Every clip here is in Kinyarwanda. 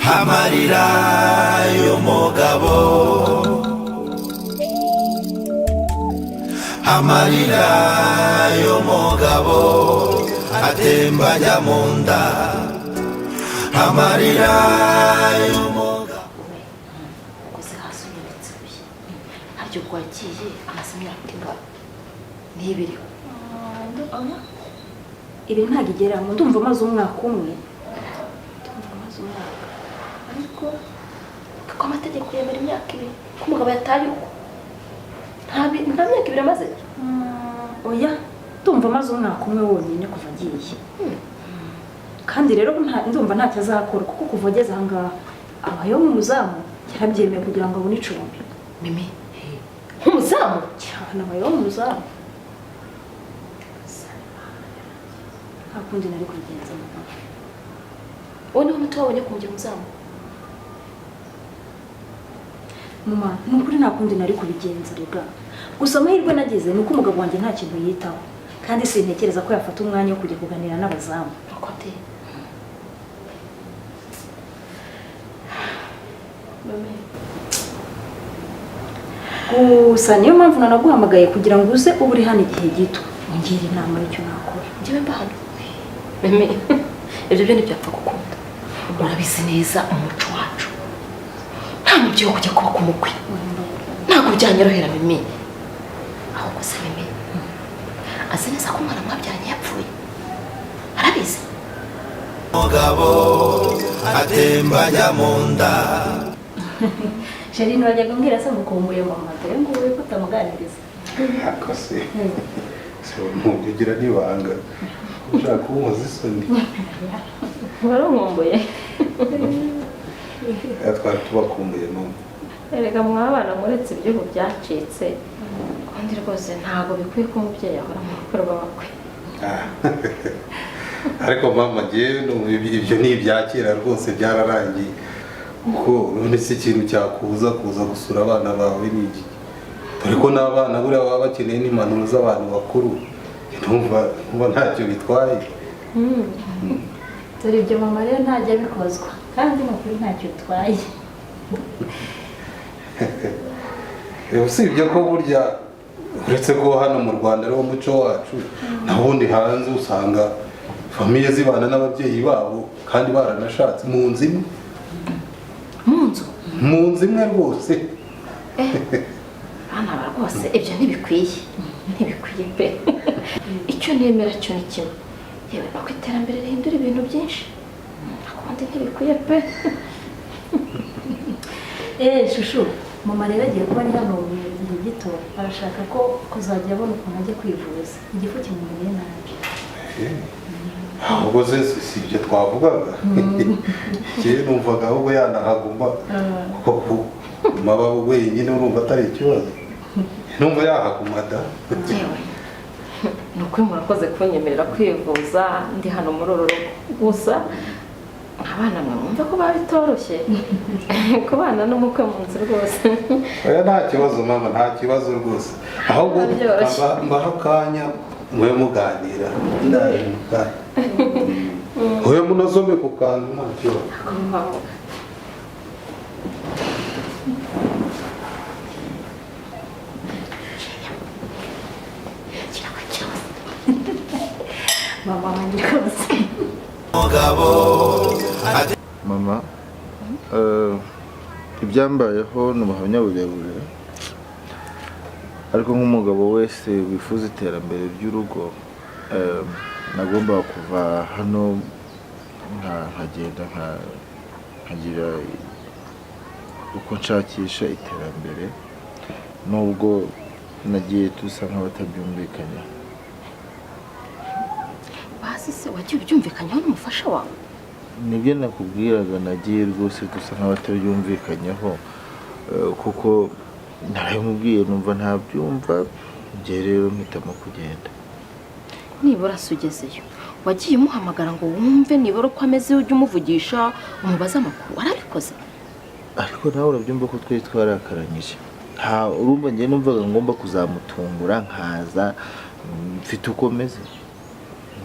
Amarira y'umugabo, amarira y'umugabo atemba ajya mu nda, amarira y'umugabo. Ukoze hasi unyeretse ibuye. Harya ubwo wagiye amaze imyaka ingahe? N'ibiri? Ibi ntabwo igeramo. Ndumva maze umwaka umwe, ndumva maze umwaka, ariko Kuko amategeko yemera imyaka 2 ko umugabo yataye urugo. Nta myaka 2 amaze. Oya, ndumva maze umwaka umwe wonyine kuva agiye. Kandi rero ndumva ntacyo azakora, kuko kuva ageze aha ngaha abayeho nk'umuzamu. Yarabyemeye kugira ngo abone icumbi. Mimi, nk'umuzamu? Cyane, abayeho nk'umuzamu. Nta kundi nari kubigenza, mama. Wowe niwo muti wabonye kumugira umuzamu? Mama, ni ukuri nta kundi nari kubigenza rega. Gusa amahirwe nagize ni uko umugabo wanjye nta kintu yitaho, kandi sintekereza ko yafata umwanya wo kujya kuganira n'abazamu. Nuko de, Mimi. Gusa niyo mpamvu nanaguhamagaye kugira ngo uze ube uri hano igihe gito, ungire inama y'icyo nakora. Njyewe mba hano? Mimi, ibyo byo ntibyapfa gukunda. Urabizi neza umuco wacu, nta mubyeyi wo kujya kuba ku mukwe. Ntabwo byanyorohera, Mimi. Ahubwo se Mimi, azi neza ko umwana mwabyaranye yapfuye? Arabizi? Umugabo atemba ajya mu nda. Sherine, wajyaga umbwira se ngo ukumbuye mama, dore ngubu ko utamuganiriza. Ako se ntujya ugira n'ibanga, ushaka kunkoza isoni. Warankumbuye? Ya, twari tubakumbuye, mama. Erega mwabana, muretse iby'ubu byacitse, ubundi rwose ntabwo bikwiye ko umubyeyi ahora mu rugo rw'abakwe. Ah. Ariko mama, njyewe numva ibyo ni ibya kera rwose, byararangiye. Kuko none se ikintu cyakubuza kuza gusura abana bawe ni iki? Dore ko n'abana buriya baba bakeneye n'impanuro z'abantu bakuru. Numva ntacyo bitwaye. Dore ibyo mama rero ntajya abikozwa, kandi ni ukuri ntacyo bitwaye. Usibye ko burya uretse ko hano mu Rwanda ariwo muco wacu, naho ubundi hanze usanga famille zibana n'ababyeyi babo kandi baranashatse mu nzu imwe. Mu nzu? Mu nzu imwe rwose. Bana ba, rwose ibyo ntibikwiye, ntibikwiye pe. Icyo nemera cyo ni kimwe, yewe, nuko iterambere rihindura ibintu byinshi, ariko ubundi ntibikwiye pe. Eee chouchou, mama rero agiye kuba ari hano mu gihe gito. Arashaka ko kuzajya abona ukuntu ajya kwivuza, igifu kimumereye nabi. Ahubwo se si ibyo twavugaga? Njyewe numvaga ahubwo yanahaguma, kuko kuguma aba wenyine urumva atari ikibazo. Numva yahaguma da. Yewe, ni ukuri murakoze kunyemerera kwivuza ndi hano muri uru rugo. Gusa abana mwe mwumve ko biba bitoroshye kubana n'umukwe mu nzu rwose. Oya, nta kibazo mama, nta kibazo rwose. Ahubwo Byoroshye. mbaha akanya mube muganira, ndaje mu kanya. Oya, munasome ku kantu, nta kibazo. Mama. Mama wanjye rwose. Umugabo. Mama, ibyambayeho ni ubuhamya burebure, ariko nk'umugabo wese wifuza iterambere ry'urugo, nagombaga kuva hano nkagenda nkagira uko nshakisha iterambere, nubwo nagiye dusa nk'abatabyumvikanye. Basi se wagiye ubyumvikanyeho n'umufasha wawe? Nibyo nakubwiraga, nagiye rwose dusa nk'abatabyumvikanyeho, kuko narabimubwiye numva ntabyumva. Njye rero mpitamo kugenda. Nibura se ugezeyo wagiye umuhamagara ngo wumve nibura uko ameze, ujye umuvugisha umubaze amakuru? Warabikoze? Ariko nawe urabyumva ko twari twarakaranyije. Nta urumva, njye numvaga ngomba kuzamutungura nkaza mfite uko meze.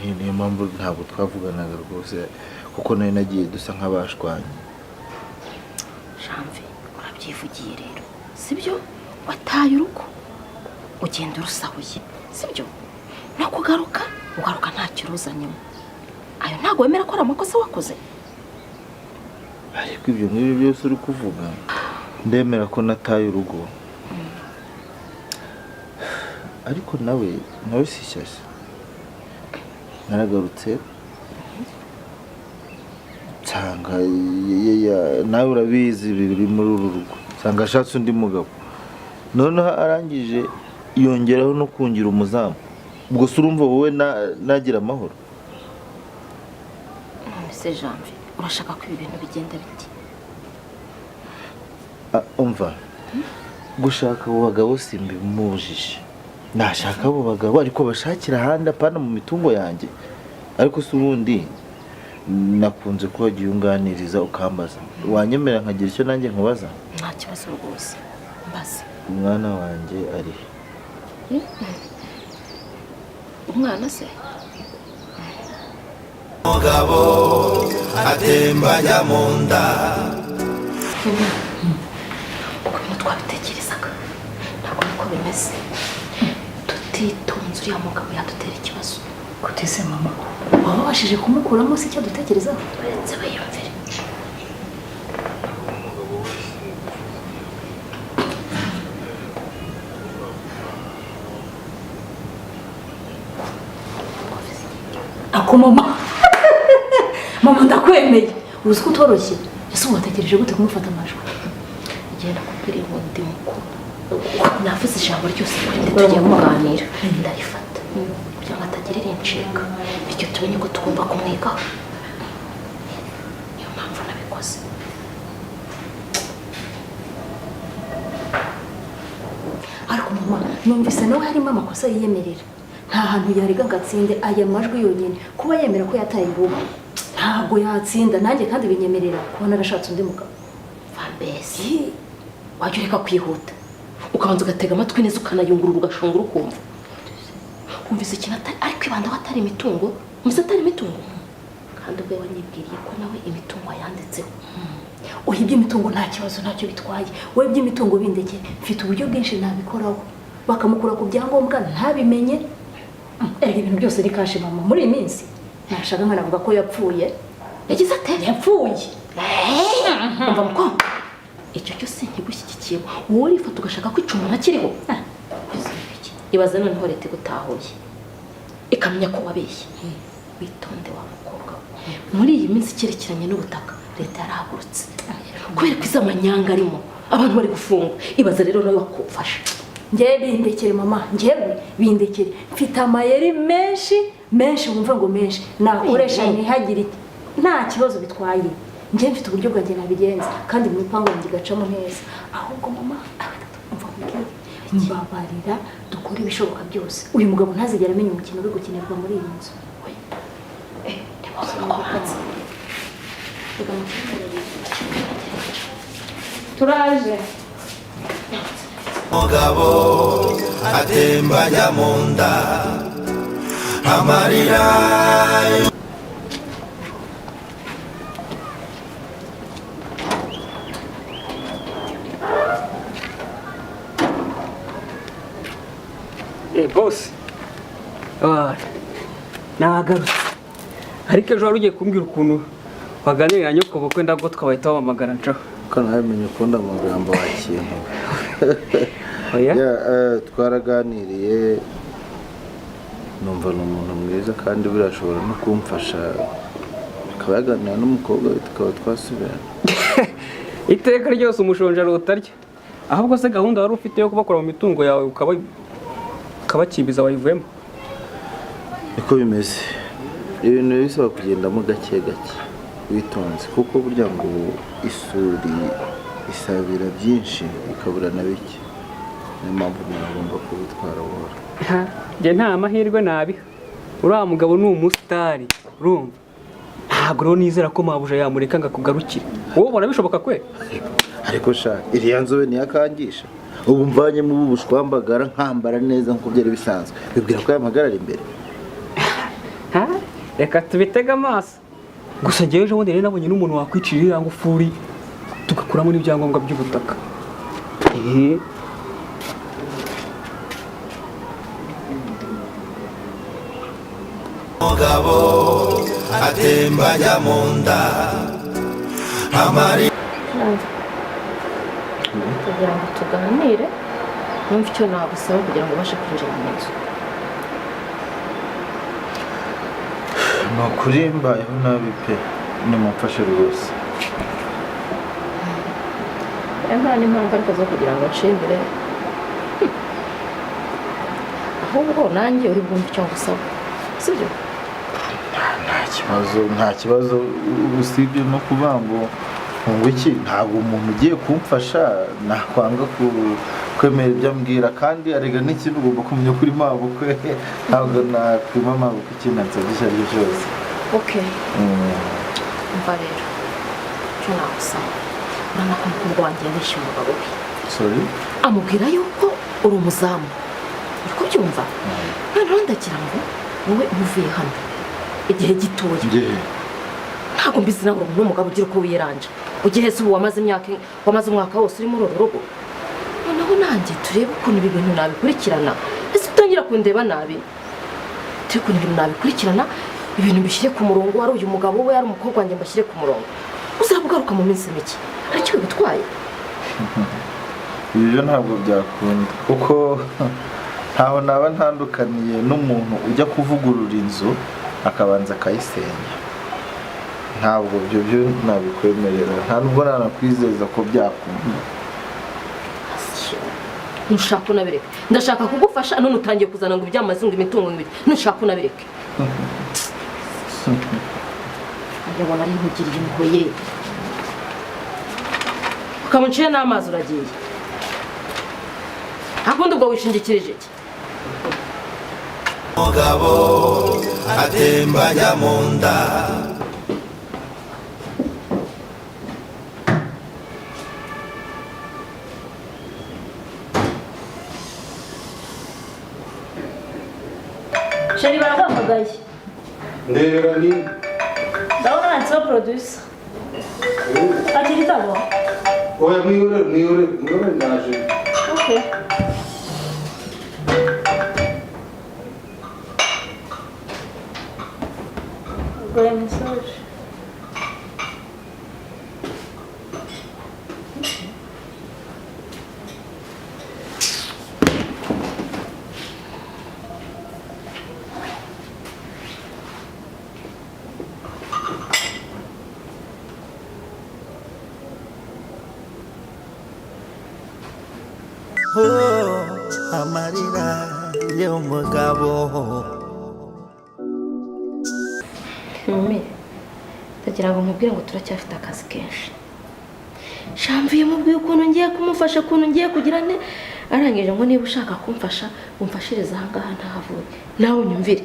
Niyo mpamvu ntabwo twavuganaga rwose, kuko nari nagiye dusa nk'abashwanye. Janvier, urabyivugiye rero, sibyo? Wataye urugo ugenda urusahuye, sibyo? No kugaruka ugaruka nta kiruzanyemo. Ayo ntabwo wemera ko ari amakosa wakoze? Ariko ibyo ngibyo byose uri kuvuga, ndemera ko nataye urugo, ariko nawe si shyashya. Naragarutse nsanga nawe urabizi biri muri uru rugo, nsanga ashatse undi mugabo, noneho arangije yongeraho no kungira umuzamu. Ubwo se urumva wowe nagira amahoro? None se Janvier, urashaka ko ibi bintu bigenda biti? Umva, gushaka abo bagabo simbimubujije, nashaka abo bagabo ariko bashakira ahandi, apana mu mitungo yanjye. Ariko se ubundi nakunze ko wagiye unganiriza ukambaza, wanyemera nkagira icyo nanjye nkubaza? Nta kibazo rwose, mbaza. Umwana wanjye ari he? Umwana se? Mugabo atemba ajya mu nda. Uko ibintu twabitekerezaga ntabwo niko bimeze. Tutitonze uriya mugabo yadutera ikibazo. Gute se mama? Waba wabashije kumukuramo se icyo dutekerezaho? Uretse bayiyumvire. Ako mama, mama ndakwemeye, uzi ko utoroshye. Ese ubu watekereje gute kumufata amajwi? Igihe nakubwiriye ngo ndi mukuru, navuze ijambo ryose kuri nde tugiye kuganira ndarifata kugira ngo atagirira inshinga, bityo tumenye ko tugomba kumwigaho. Niyo mpamvu nabikoze. Ariko mama, numvise nawe harimo amakosa yiyemerera. Nta hantu yarega ngo atsinde aya majwi yonyine. Kuba yemera ko yataye urugo, ntabwo yatsinda. Nanjye kandi binyemerera kuba narashatse undi mugabo. Mbese wajya ureka kwihuta, ukabanza ugatega amatwi neza, ukanayungurura, ugashungura, ukumva. Wumvise ikintu atari ari kwibandaho, atari imitungo? Wumvise atari imitungo, kandi ubwo wanyibwiriye ko nawe imitungo yanditseho. Oya, iby'imitungo nta kibazo, ntacyo bitwaye. Wowe iby'imitungo bindekere, mfite uburyo bwinshi nabikoraho bakamukura ku byangombwa ntabimenye. Erega ibintu byose ni cash mama. Muri iyi minsi nashaka nkanavuga ko yapfuye. Yagize ate? Yapfuye. Umva muko, icyo cyose nkigushyigikiye. Wowe urifata ugashaka kwica umuntu akiriho. Ibaze noneho leta igutahuye ikamenya ko wabeshye. Witonde wa mukobwa we. Muri iyi minsi icyerekeranye n'ubutaka leta yarahagurutse kubera ko izi amanyanga arimo, abantu bari gufungwa. Ibaze rero nawe bakufasha. Njyewe bindekere mama, njyewe bindekere, mfite amayeri menshi menshi, wumva ngo menshi nakoresha ntihagire nta kibazo bitwaye. Njyewe mfite uburyo bwanjye nabigenza kandi mu mipango yanjye igacamo neza. Ahubwo mama, umva nkubwire, mbabarira dukore ibishoboka byose uyu mugabo ntazigera amenya umukino uri gukinirwa muri iyi nzu. Turaje. Mugabo atemba ajya mu nda, amarira. Boss, nagarutse, ariko ejo wari ugiye kumbwira ukuntu waganiriye na nyoko bukwe, ndabwo twabahita bahamagara ncaho. Ko nawe ukunda amagambo wa kintu. Oya. Twaraganiriye, numva ni umuntu mwiza kandi birashobora no kumfasha, akaba yaganira n'umukobwa we tukaba twasubirana. Iteka ryose umushonji utarya. Ahubwo se gahunda wari ufite yo kubakora mu mitungo yawe ukabakimbiza wayivuyemo? Niko bimeze, ibintu bisaba kugendamo gake gake witonze, kuko burya ngo isuri isabira byinshi ikabura na bike. Niyo mpamvu umuntu agomba kubitwara buhoro. Njye nta mahirwe nabiha, uriya mugabo ni umusitari, urumva? Ntabwo rero nizera ko mabuja yamureka ngo akugarukire. Wowe ubona bishoboka kwe? Ariko sha, iriya nzobe ntiyakangisha. Ubu mvanyemo ubu bushwambagara nkambara neza nk'uko byari bisanzwe, bibwira ko yampagarara imbere. Reka tubitege amaso. Gusa njyewe ejo bundi rero nabonye n'umuntu wakwicira iriya ngufuri Tugakuramo n'ibyangombwa by'ubutaka. Mugabo atemba ajya mu nda amari. Kugira ngo tuganire, numve icyo nagusaba kugira ngo ubashe kwinjira mu nzu. Ni ukuri mbayeho nabi pe, nimumfashe rwose. Nta n'impamvu ariko zo kugira ngo nshimire, ahubwo nanjye uri bwumve icyo ngusaba, sibyo? Nta kibazo, nta kibazo, usibye no kuvuga ngo ngo iki, ntabwo umuntu ugiye kumfasha nakwanga kwemera ibyo ambwira, kandi arega n'ikintu ugomba kumenya kuri mabukwe, ntabwo nakwima mabukwe ikintu ansabye icyo ari cyo cyose. Okay. Umva rero, icyo nagusaba, urabona ko umukobwa wanjye yabeshye umugabo we. Sorry? Amubwira yuko uri umuzamu, uri kubyumva? Noneho ndagira ngo wowe muvuye hano igihe gitoya. Ngehe? Ntabwo mbizi nawe n'umugabo ugira uko wiyeranja, ugihe se ubu wamaze imyaka, wamaze umwaka wose uri muri uru rugo. Noneho nanjye turebe ukuntu ibi bintu nabikurikirana. Ese utangira kundeba nabi? Turebe ukuntu ibintu nabikurikirana, ibintu mbishyire ku murongo. Wari uyu mugabo we, ari umukobwa wanjye, mbashyire ku murongo. Uzaba ugaruka mu minsi mike, hari icyo bigutwaye? Ibyo ntabwo byakunda, kuko ntaho naba ntandukaniye n'umuntu ujya kuvugurura inzu akabanza akayisenya. Ntabwo ibyo byo nabikwemerera, nta nubwo nanakwizeza ko byakunda. Ntushaka unabireke. Ndashaka kugufasha none utangiye kuzana ngo iby'amazungu, imitungo, ngo ibiki. Ntushaka unabireke. Ndabona ari nkugiriye impuhwe ye, ukamuciye n'amazi uragiye. Akundi ubwo wishingikirije iki? Mugabo atemba ajya mu nda. Chéri, baraguhamagaye. Ndebera ni Ndabona handitseho producer. Akira itabo. Oya, mwihorere, mwihorere, mwihorere, ndaje. Okay. Ubwo message. Oh, amarira y'umugabo. Mimi, ndagira ngo nkubwire ngo turacyafite akazi kenshi. Shamviye mubwiye ukuntu ngiye kumufasha, ukuntu ngiye kugira ne, arangije ngo niba ushaka kumfasha umfashirize aha ngaha ntahavuye, nawe unyumvire.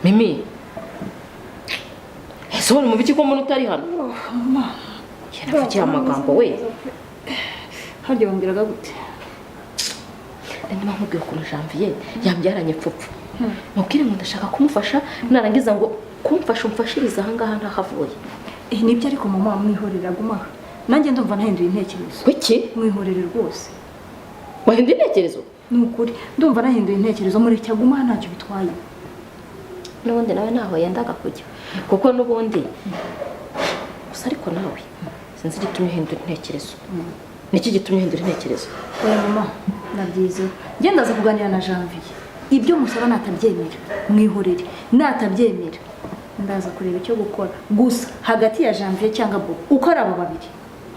Mimi, ese ubona umubiki ko mbona utari hano? Yaravugiye amagambo we. Harya wambwiraga gute? Ndimo nkubwira ukuntu Janvier yambyaranye pfupfu. Mubwire ngo ndashaka kumufasha, narangiza ngo kumfasha umfashirize aha ngaha ntahavuye. Nibyo, ariko mama mwihorera aguma aha. Nanjye ndumva nahinduye intekerezo. Kuki? Mwihorere rwose. Wahinduye intekerezo? Ni ukuri ndumva nahinduye intekerezo, mureke aguma aha ntacyo bitwaye. N'ubundi nawe ntaho yendaga kujya, kuko n'ubundi gusa, ariko nawe sinzi igitumye uhindura intekerezo. Niki gitumye uhindura intekerezo? Oya mama, nabyizeho. Njye ndaza kuganira na Janvier. Ibyo musaba natabyemera, mwihorere. Natabyemera, ndaza kureba icyo gukora. Gusa hagati ya Janvier cyangwa Bobo, uko ari abo babiri,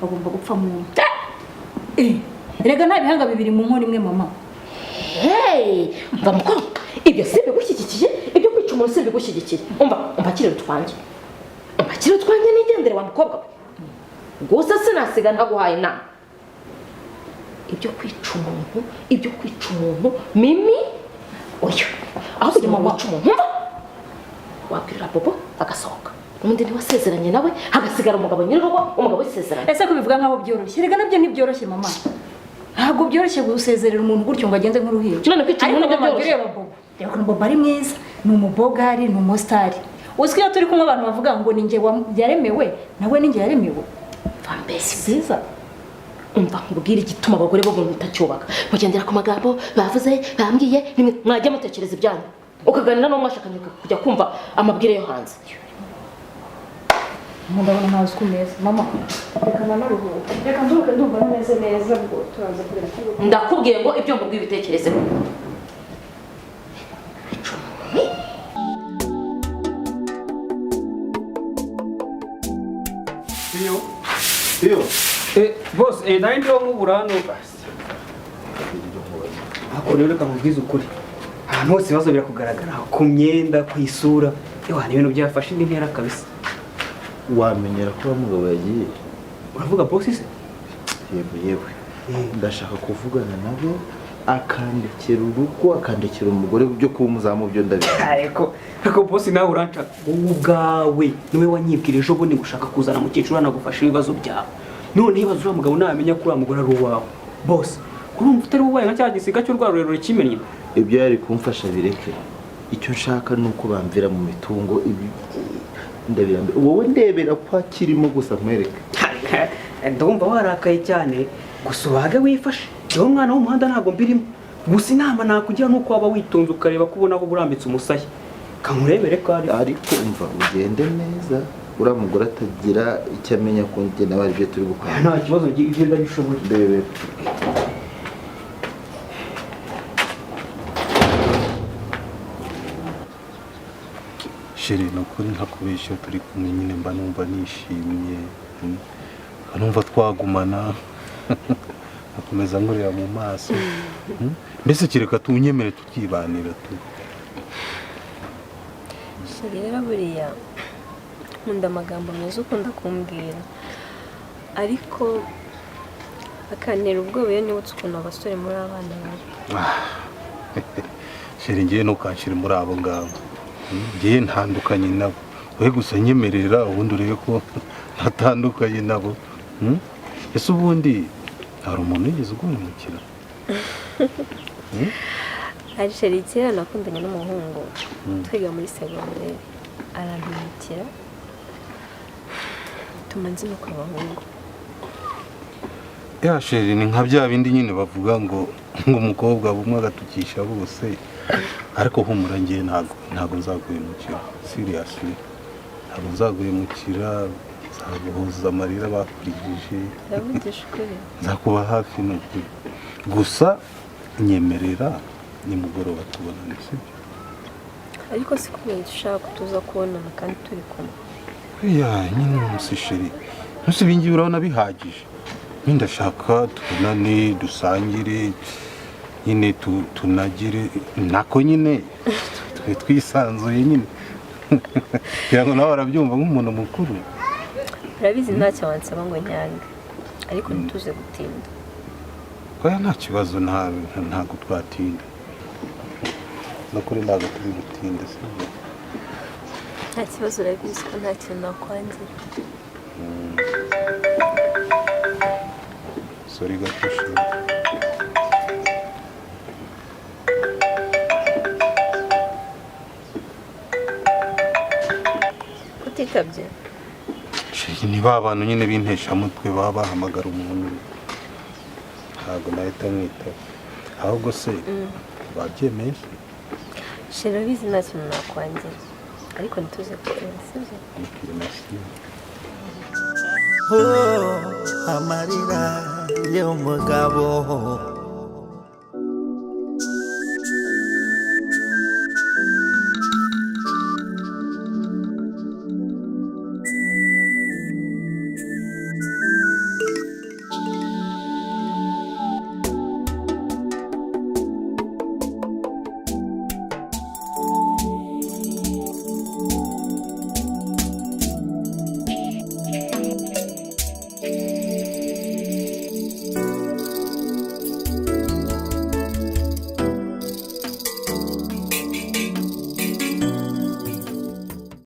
bagomba gupfa mu umwe. Erega nta bihanga bibiri mu nkono imwe mama. Hey, umva muko, ibyo si bigushyigikiye, ibyo kwica umuntu si bigushyigikiye. Umva, umpakire utwanjye. Umpakire utwanjye nigendere wa mukobwa we. Gusa sinasiga ntaguhaye inama. Ibyo kwica umuntu, ibyo kwica umuntu, Mimi, oya. Aho kugira ngo wice umuntu, umva, wabwirira Bobo agasohoka. Ubundi ntiwasezeranye nawe, hagasigara umugabo nyir'urugo, umugabo w'isezeranye. Ese kubivuga nkaho byoroshye? Erega nabyo ntibyoroshye mama. Ntabwo byoroshye gusezerera umuntu gutyo ngo agende nk'uruhinja. None kwica umuntu Ariko nabyo mama, byoroshye? reba Bobo. Reba ukuntu Bobo ari mwiza, ni umubogari, ni umusitari. Uzi ko iyo turi kumwe abantu bavuga ngo ni njye yaremewe, nawe ni njye yaremewe. Mva mbese. Si byiza. Umva nkubwire igituma abagore bo mu mutacyubaka. Mugendera ku magambo bavuze, bambwiye, nimwe mwajya mutekereza ibyanyu. Ukaganira n'uwo mwashakanye kujya kumva amabwire yo hanze. Ndabona ntazi uko umeze. Mama, reka nanaruhuke. Reka nduhuke, ndumva ntameze neza, ubwo turaza kureba ko Ndakubwiye ngo ibyo nkubwiye ubitekerezeho. Iyo. Iyo. Boss, nari ndiho nkubura hano. Ariko rero reka nkubwize ukuri. Ahantu hose ibibazo birakugaragara, ku myenda, ku isura. Ewa, ni ibintu byafashe indi ntera kabisa. Wamenyera ko wa mugabo yagiye. Uravuga boss se? Yego yewe. Ndashaka kuvugana nawe akandekera urugo, akandekera umugore, byo kuba umuzamu byo ndabizi. Ariko boss nawe uranca. Wowe ubwawe niwe wanyibwira ejo bundi gushaka kuzana mukecuru anagufasha ibibazo byawe. None ibibazo uriya mugabo namenya ko uriya mugore ari uwawe. Boss, urumva utari uwaye nka cya gisiga cy'urwa rurerure kimennye. Ibyo yari kumfasha bireke. Icyo nshaka ni uko bamvira mu mitungo ibi ndabirambe. Wowe ndebera ko akirimo gusa nkwereke. Ndumva warakaye cyane, gusa ubage wifashe. Jewe umwana w'umuhanda ntabwo mbirimo. Gusa inama nakugira nuko waba witonze ukareba ko ubona aho urambitse umusaya. Kankurebere ko ari. Ariko umva ugende neza, uriya mugore atagira icyo amenya ko njye nawe aribyo turi gukora. Nta kibazo, ibyo ndabishoboye. Ndebera. Chérie, ni ukuri ntakubeshya, turi kumwe nyine mba numva nishimye, mba numva twagumana, nkakomeza nkureba mu maso. Mbese kereka tunyemere tukibanira tu. Chérie, rero buriya nkunda amagambo meza ukunda kumbwira, ariko akantera ubwoba iyo nibutse ukuntu abasore muri abana babi. Chérie, ngiye ntukanshyire muri abo ngabo. Ngiye ntandukanye nabo. Wowe gusa nyemerera ubundi urebe ko ntatandukanye nabo. Ese ubundi hari umuntu wigeze uguhemukira? Ari chérie, kera nakundanye n'umuhungu twiga muri segonderi, arampemukira bituma nzinuka abahungu. Ya chérie, ni nka bya bindi nyine bavuga ngo umukobwa bumwe agatukisha bose. Ariko humura ngiye ntago nzaguhemukira. Seriously. Ntago nzaguhemukira, nzaguhoza amarira bakurigije. Ndavugisha ukuri. Nzakuba hafi n'ukuri. Gusa nyemerera nimugoroba tubonane, sibyo? Ariko si kubera ushaka kutuza kubonana kandi turi kumwe. Ya nyine umunsi chérie. Ntusi ibingibi urabona bihagije. Ndashaka tubonane, dusangire, nyine tunagire nako nyine twe twisanzuye nyine. Kugira ngo nawe arabyumva nk'umuntu mukuru. Urabizi ntacyo wansaba ngo nyange, ariko ntituze gutinda. Oya nta kibazo, ntabwo twatinda. No kuri ntabwo turi gutinde, sibyo? Nta kibazo, urabizi ko nta kintu nakwangira. Sorry gato chérie. Utitabye? Chérie, ni ba bantu nyine b'inteshamutwe baba bahamagara umuntu. Ntabwo nahita mwitaba. Ahubwo se babyemeye? Chérie, urabizi nta kintu nakwangira, ariko ntituze gutinda, sibyo? Merci. Oh, amarira y'umugabo.